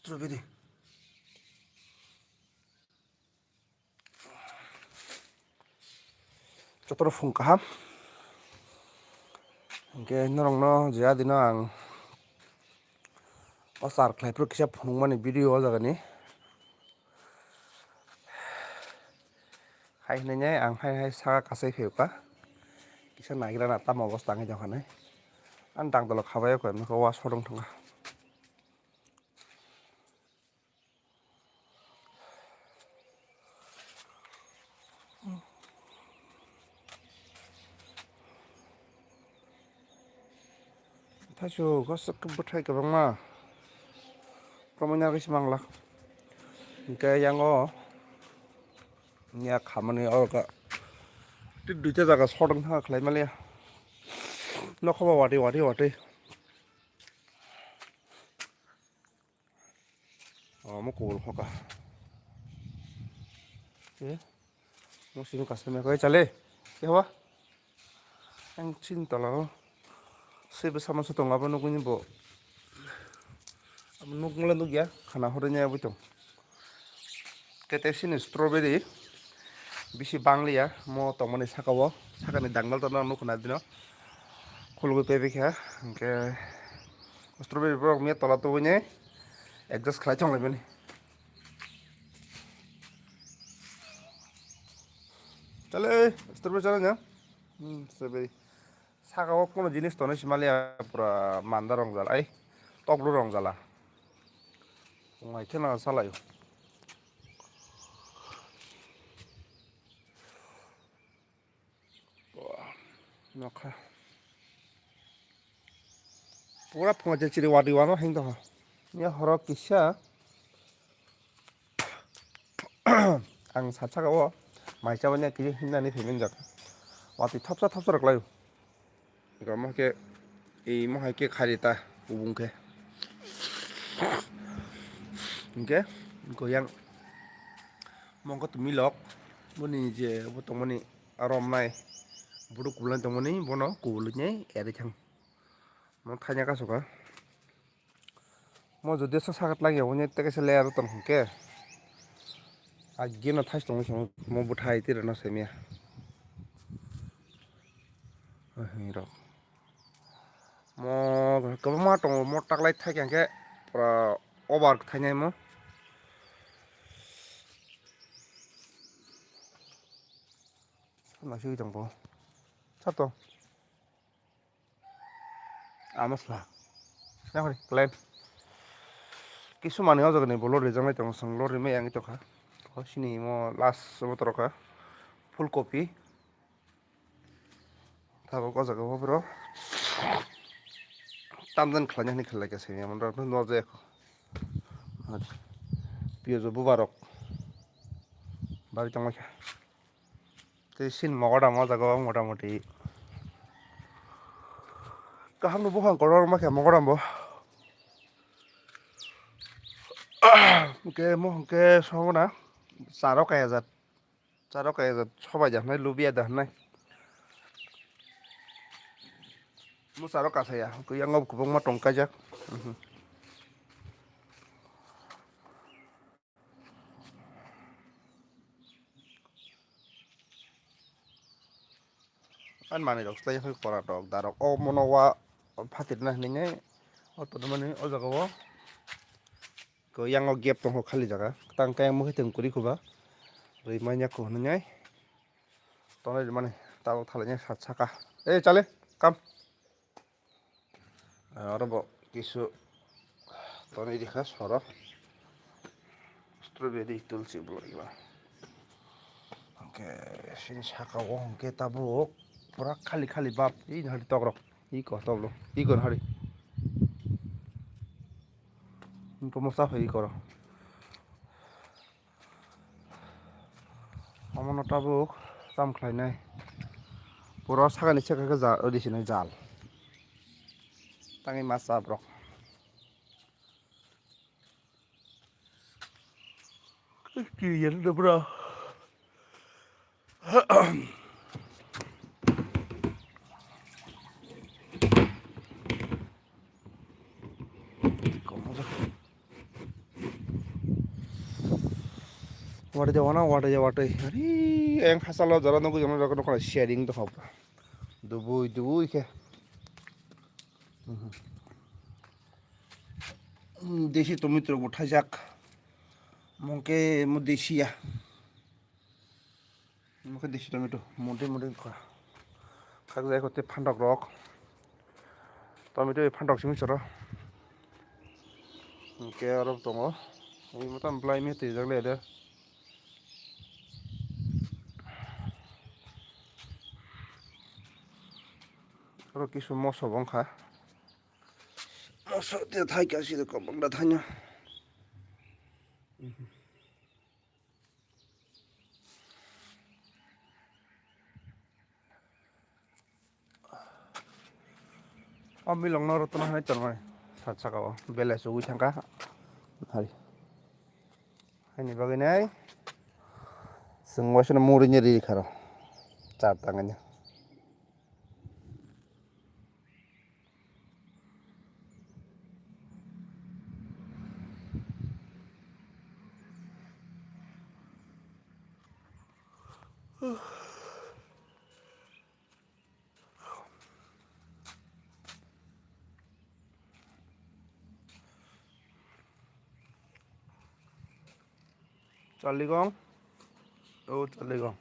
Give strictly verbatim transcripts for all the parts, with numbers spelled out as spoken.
Strawberry. Jotono phung kaham. Hwnkhe norokno je adino ang o char khlai phuru kisa phunukmani video o jagani. Hai hwnwi ang hai hai saka kasai phiyokha. Kisa naigra na tamo obosta wngwi tongkha nai. Ang dangdolo khabai o khe nokho wa sodong thangkha. Thaisu gosok khe bwthai kwbangma. Kwmaina khe se manglak. Hwnkhe yango ya khamani oro ka. Tei duita jaga sodong thangkha khlai maliya. Nokhoba watwi watwi watwi. Omo kubul khoka. Ke? Mo sini kasar me koi chale. Ke hwa? Ang chin tala o. Sebe sama sotong abo nukuni bo. Abo nuk mula nuk ya. Khana hore nya abo tong. Kete sini strawberry. Bisi bangliya. Mo tongmani saka o. Sakani dangal tono nuk na dino. Khulugwi pebi kha. Hwnkhe strawberry borok miya tola tubui ne. Adjust khlai thang laimani. Chale, strawberry chale nya. Hmm, strawberry. Saka o kono jinis tonwi simaliya pura manda rong jala, ai, toklo rong jala. Wngai kheno salaio. Nokha. Pura phunga je chiri wadi wano hing tongkha. Ya horo kisa ang sat saka o mai chabani kiri hinani phaimani jak. Wati thopsa thopsa rok laio. Gama ke i mohai ke khari ta ubung ke. Hingke goyang mongkot milok boni je bo tongmani romnai buru kubulan tongmani bono kubuluni eri thang. Mo thanya kaso ka. Mo jodi sa sagat lagi ya, wanya teke se layer tong hingke. Agino thais tong mo bwthai tira no semia. Ahi rok. Mo kwbangma tongo, mo taklai thai khe pura over thainai mo. Nasui tongbo. Sato. Amo sla. Yang hori, claim. Kisu mani o jaga ni bo lori jangai tongo, song lori mai yang tokha. O sini mo last o toroka. Full copy. Tabuk o jaga o bro. Tamdan khlanya ni khlai ka sini amon rok no je ko. Piyo jo bubarok. Bari tongma kha. Tei sin mogodam o jaga o motamuti kaham no buphang kotor ma khe mogodam bo. Hwnkhe mo hwnkhe songona charo kaya jat, charo kaya jat sobai da hwnai lubia da hwnai. Mo charo kasaya hwnkhe yango kwbangma tong kaijak. Ani manwi rok slai phai pora rok da rok o mono wa phatir na hinwi nai o tongmani o jaga o ko yang o gap tongkho khali jaga tang khe mokhe tong kwrwi khuba rwi manya kho hinwi nai tongnai rwmani tabuk thalai nai sat saka e chale kam. Aro bo kisu tonwi rikha soro. Strawberry tulsi bo rikha. Hwnkhe sini saka o hwnkhe tabuk pura khali khali bap. Ih, nahari tokrok. Ih, ko toblo. Ih, ko nahari. Ih, ko mosa phai ih, koro. Omono tabuk tam khlainai. Pura sakani saka khe jal, odi sini jal. Tangwi mas cha borok. Kiriyan da bro. Wari de wana, wari de wari. Ari, yang hasalo jara nunggu jara nunggu nunggu sharing to hop. Dubui, dubui ke. Desi tomato bo thajak. Mungke mo desi ya. Mungke desi tomato, mode mode kha. Khak jai kote phandok rok. Tomato phandok simi choro. Mungke aro tongo. Ini mata belai mi tijak le de. Aro kisu moso bongkha. Moso te thai ka si ko bangda thanyo. O milong no rotona hai tonmai sat saka o bele sugui thangka. Hai. Haini bagwi nai. Chwng waisa no muri ni ri kharo. Char tangani. Charligong. Oh, Charligong.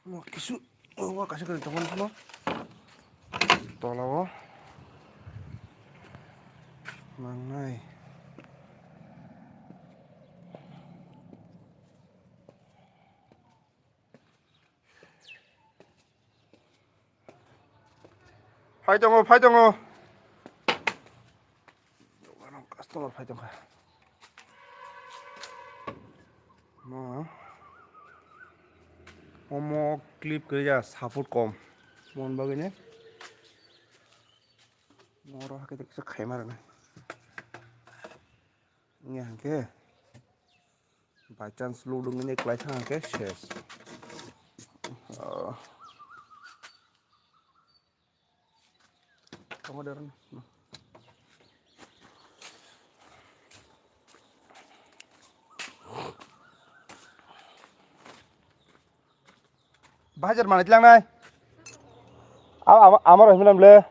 Mo kisu, o wa kaisa kwrwi tongo, no? Tola o. Mangnai. Phai tongo, phai tongo. Customer phai tongkha. Mo, omo clip kwrwi ya, support kom. Mon bagwi ne. Moro hakhe kisa khaima rwna. Nge hangke. By chance load wngwi nai kwlai thang khe ses. Ah. Tamo der. Bahajar mani tilang nai. Ama, ama, amaro himnam le.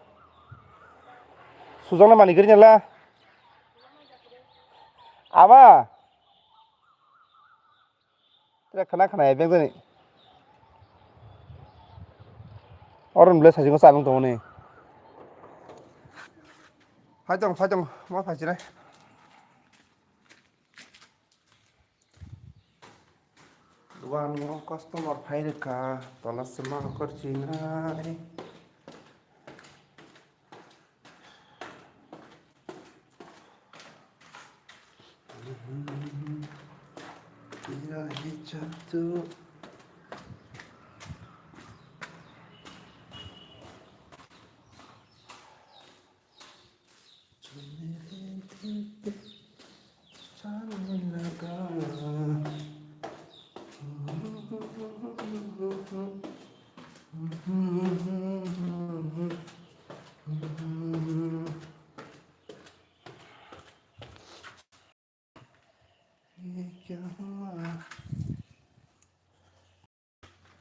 Sujang na mani giri nyala. Ama. Tira khana khana ya beng jani. Oron ble sajingo salung tongoni. Phai tong, phai tong, ma phai chinai. Dugan o customer phai rwkha, tola sima kor chinai.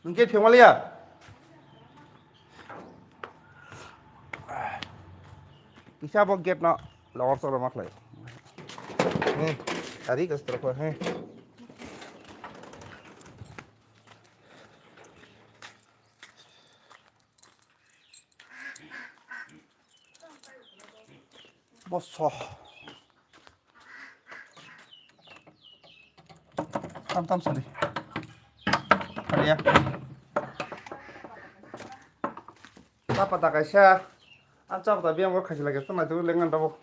Hwnkhe phengmaliya. Kisa bo gate no logor soro ma khlai. He, ari ka soro ko he. Moso. Tam tam sari. Kariya. Chapata kaisa. Ang chapata biyang bo khaisi lagi to naitu lengan rabo.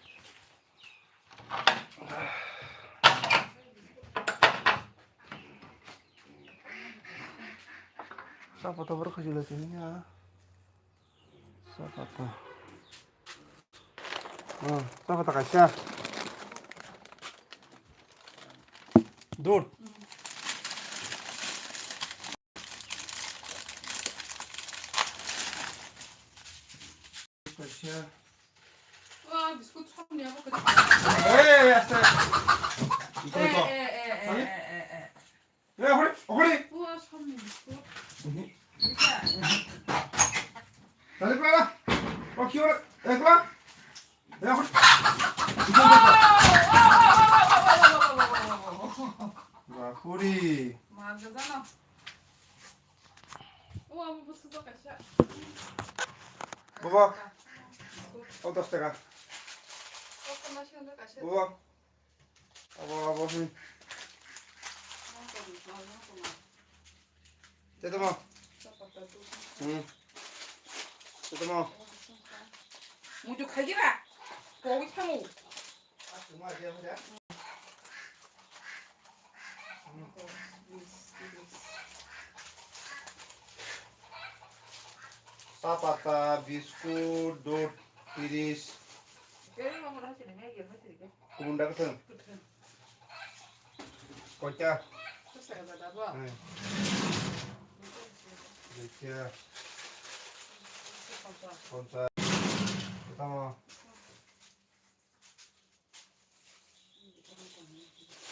Chapata bo khaisi lagi niya. Chapata. Oh, chapata kaisa. Dud. Kaisa. Wah, biskut samni apa kerja? Eh, eh, eh, aste. Ikut kok. Eh, eh, eh, eh, Sani? Eh, eh, eh, eh. Eh, hore, hore. Wah, samni biskut. Mhm. Bisa. Tadi kau lah. Kau kira, eh, kau lah. Eh, hore. Wah, hore. Maga jana. Wah, bu sudah kaisa. Bobo. Biskut. Oh, dos taka. Oh, kena sih untuk kaisa. Bobo. Abo, abo, hmm. Tetamo. Hmm. Tetamo. Mujuk khagira. Kowi thamu. Chapata, biskut, dud, tiris. Kubun da kwthwng. Koita? Hmm. Duikya. Ponchas. Tamo.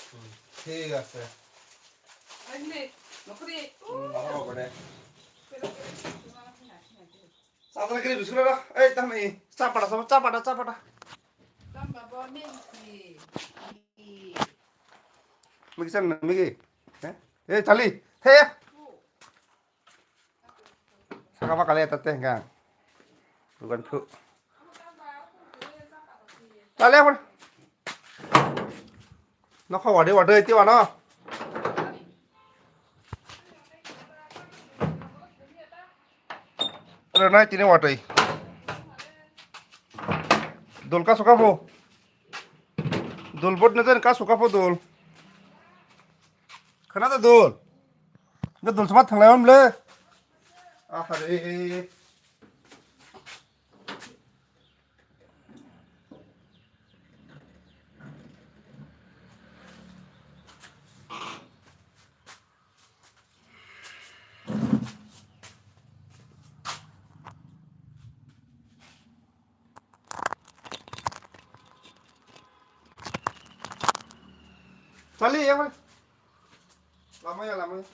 Hmm, thik ase. Hmm, bhalo hobo de. Chapata kiri biskut ro. Ei, tamo i. Chapata, chapata, chapata, chapata. Migi chang na, migi. Eh? Eh, chali. He. Saka ba kale tate hingka. Bukan phu. Chali apa? Nokha wadi wadi iti wano. Renai tini watwi. Dol ka suka pho. Dol bot na jan ka suka pho dol. Khana da dol. Na dol sama thanglai om le. Ahare. Chali, ya, lama ya, lama ya.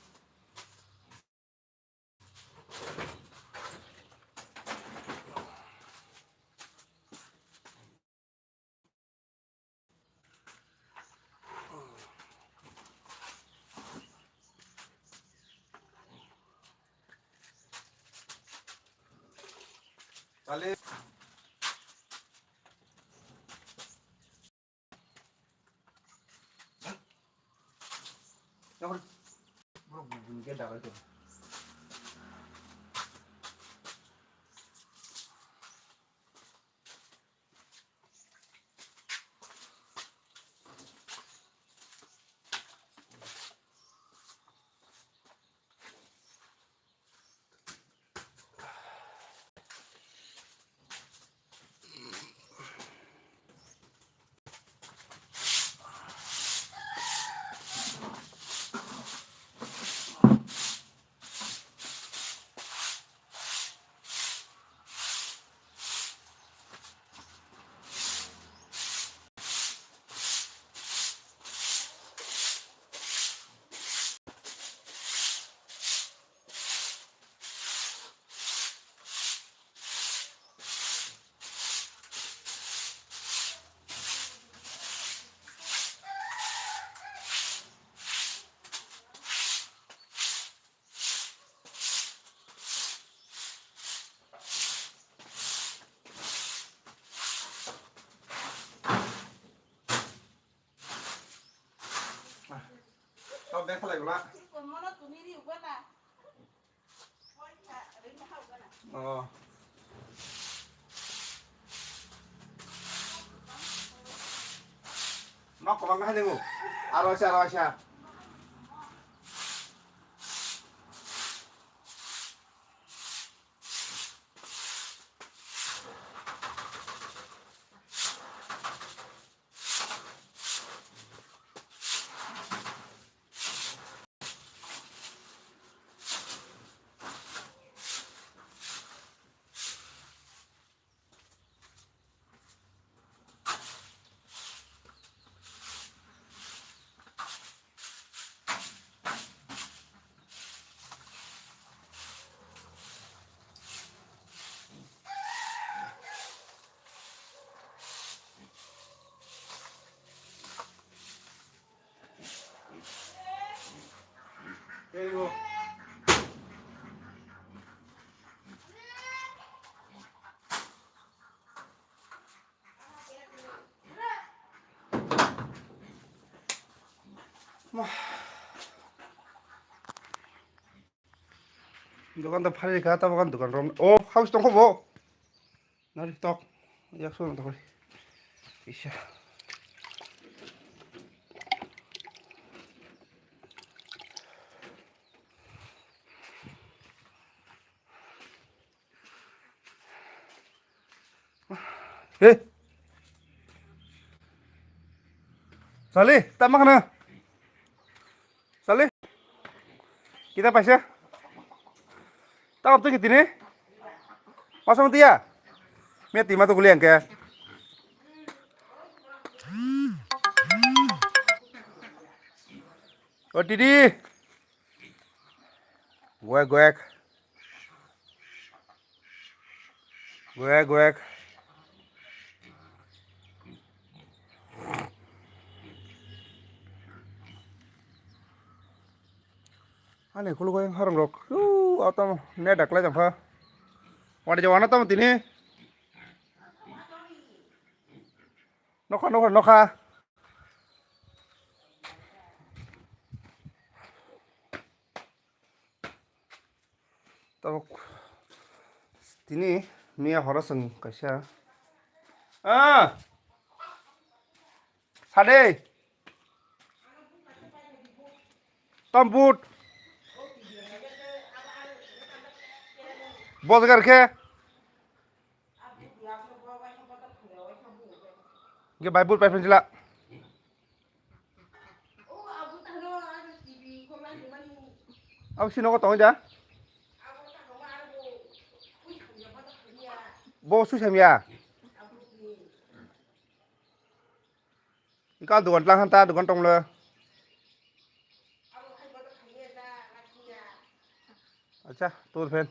Chale. Ode khalai bwla. Oh. Nok kwbangma hai nwngo. Aro waisa, aro waisa. Dokan to phari kha, tabok ang dokan rom. Oh, house tongkho bo. Nari tok. Yak so tok. Isa. He. Sali, tama kana? Sali. Kita paisa. Tama tu kitini? Masang dia. Mia tima tu kuliang ke. O tidi. Guek, guek. Guek, guek. Ani khuluk yang harang rok. Yu, atam ne daklai jang pha. Wadi jawana tam tini. Nokha, nokha, nokha. Tabuk tini miya horo chwng kaisa. Ah! Sade! Tam boot! Bojgar khe? Ge bai boot pai phin sila. Abo si nogo tongwi da? Bo sui samya. Ikal dugan tlang hanta dugan tonglo. Acha, tur phen.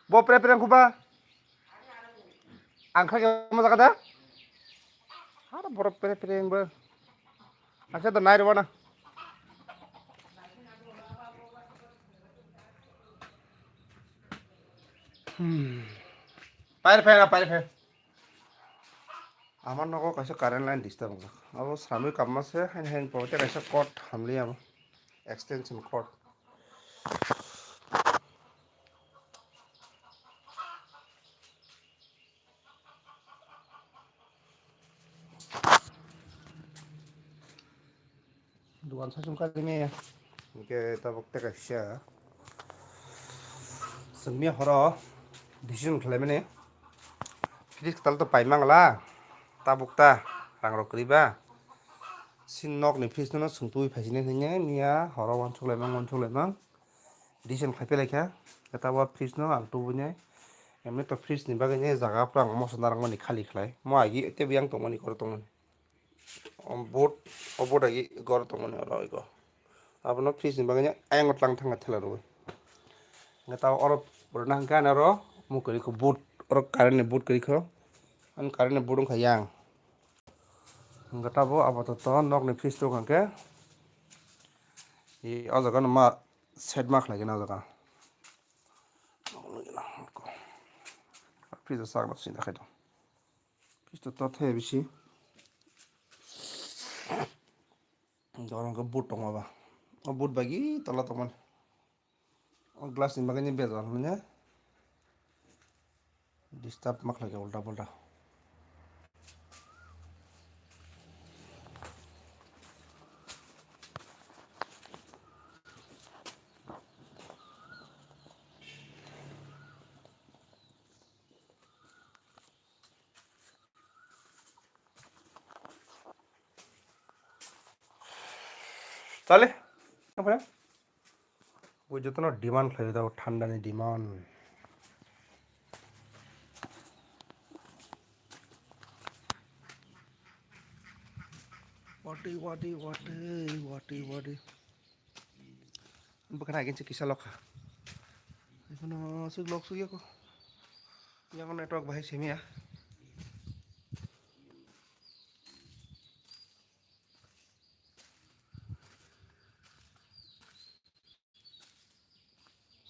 Bo pre pre kuba. Ang kha ke mo jaga da? Har boro pre pre bo. Acha da nai rwana. Hmm. Pair phen, pair phen. Amar nogo kaisa current line disturb wngjak. Abo sramwi kamma se, hain hain pore kaisa cord hamli amo. Extension cord. Dukan sachung kari me. Hingke tabuk tei kaisa. Chwngni horo decision khlaimani. Fridge tal to paimangla. Tabuk ta rang rok kwrwi ba. Sin nok ni fridge no chwng twi phaisini hinwi miya horo uansuk laimang uansuk laimang. Decision khlai pelaikha. Tabuk fridge no ang tubunai. Emni to fridge ni bagwi ni jaga pura ang moso narwkmani khali khlai. Mo agi tei yang tongmani koro tongmani. O boat, o boat agi gor tongmani oro ego. Abono fridge ni bagwi ayang tlang thangna thela rwi. Nge ta oro borok nang khe oro mukari kho boat, oro current ni boat kari kho. An current ni boat wngkha yang. Nge ta bo apato to nok ni fridge to hwnkhe. I o jaga no ma set ma khlai gana o jaga. Fridge o sak no sinda khai do. Pisto to the bisi. Dorong ke boot tongma ba. O boot bai tola tongmani. O glass ni bagwi ni bejal hwnwi disturb ma khlai khe ulta pulta. Chale. Apa ya? Bo jotono demand khlai da, thanda ni demand. Wati, wati, wati, wati, wati. Bwkhana agin se kisa lokha. Ekhono aswk lok sugya ko. Yang network bahai semiya.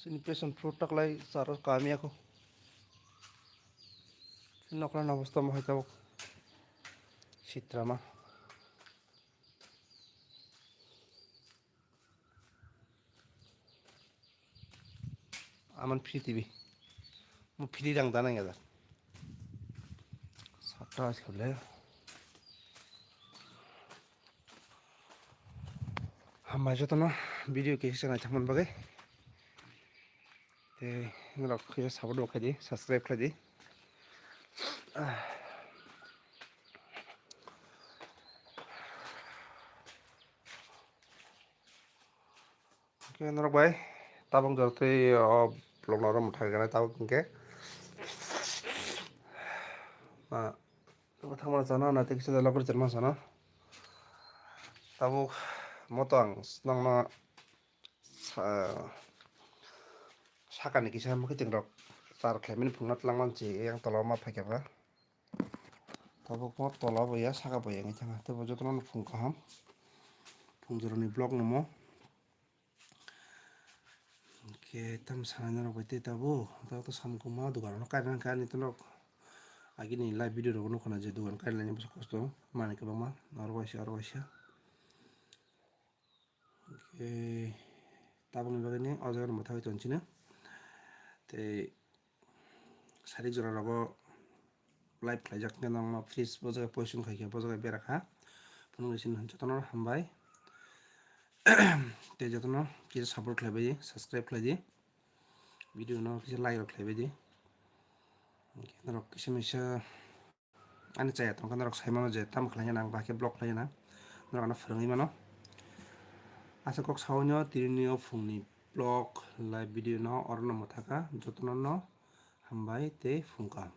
Sini passion fruit taklai saro kami ako. Nokla na bosta mo hai tabuk. Sitra ma. Aman free T V. Mo free rang dana ya. Satra askale. Hambai jotono video kisa naithangmani bagwi. Tei norok kisa support bo khaidi, subscribe khaidi. Hwnkhe norok bai tabuk jora tei o vlog no oro mwthang gana tabuk hwnkhe. Ma, tabuk thangma chana na tei kisa lokor chana chana. Tabuk moto ang nokno sa-, sakani kisa mwkhwtwng rok char khlaimani phunukna twlangmani se yang tola o ma phaikha ba. Tabukbo tola bo ya, saka bo ya wngwi thangkha. Tei bo jotono phung kaham. Phung jorani vlog namo. Hwnkhe tamo sanai norok bai tei tabuk. Tabuk to samung koma dogan rok kainwi kha ani to nok. Agini live video rok nukho na je dogan kainwi lainai bwswk kosto manwi kwbangma. Oro waisa, oro waisa. Hwnkhe tabukni bagwino o jaga mwthangwi tongchino. Tei sarik jora rogo live khlaijak khe nangma fridge bo jaga poison khai khe bo jaga berakha. Phunuknwi sini jotono hambai. Tei jotono kisa support khlaibai, subscribe khlaidi. Video no kisa like rok khlaibaidi. Hwnkhe norok kisa misa ani chaya tongkha, norok sai mano je tamo khlai nang, bahai khe vlog khlai nang, norok ano phwrwngwi mano. Asa kok sawi no tini o phungni vlog live video no oro no mwthakha, jotono no hambai tei phung kaham.